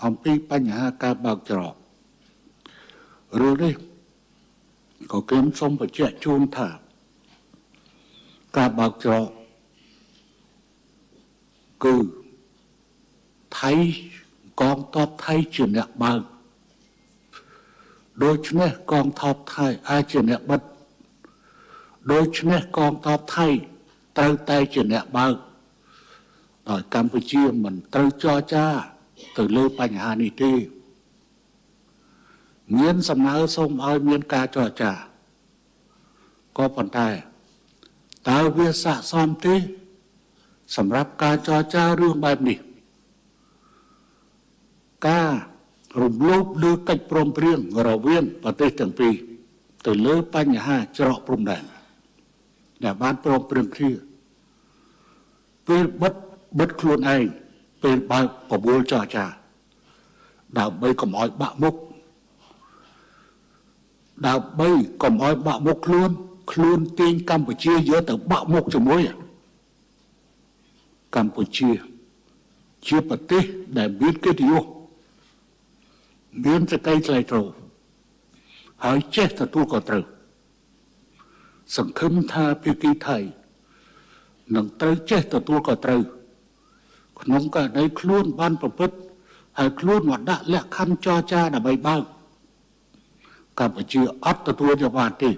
អំពីបញ្ហាការបើកច្រករឿងនេះក៏ខ្ញុំសូមបញ្ជាក់ជូនថាការបើកច្រកគឺថៃកងទ័ពថៃជាអ្នកបើកដូច្នេះកងទ័ពថៃអាចជាអ្នកបិទដូច្នេះកងទ័ពថៃត្រូវតែជាអ្នកបើកដោយកម្ពុជាមិនត្រូវចរចាទៅលើបញ្ហានេះទេមានសំណើសូមឲ្យមានការចរចាក៏ប៉ុន្តែតើវាស័ក្តិសមទេសម្រាប់ការចរចារឿងបែបនេះការរំលោភលើកិច្ចព្រមព្រៀងរវាងប្រទេសទាំងពីរទៅលើបញ្ហាច្រកព្រំដែនដែលបានព្រមព្រៀងគ្នាពេលបិទបិទខ្លួនឯងពេលបើកបបួលចរចាដើម្បីកុំឲ្យបាក់មុខដើម្បីកុំឲ្យបាក់មុខខ្លួនខ្លួនទាញកម្ពុជាយកទៅបាក់មុខជាមួយកម្ពុជាជាប្រទេសដែលមានកិត្តិយសមានសេចក្តីថ្លៃថ្នូរហើយចេះទទួលខុសត្រូវសង្ឃឹមថាភាគីថៃនឹងត្រូវចេះទទួលខុសត្រូវក្នុងករណីខ្លួនបានប្រព្រឹត្តហើយខ្លួនមកដាក់លក្ខខណ្ឌចរចាដើម្បីបើកកម្ពុជាអត់ទទួលយកបានទេ។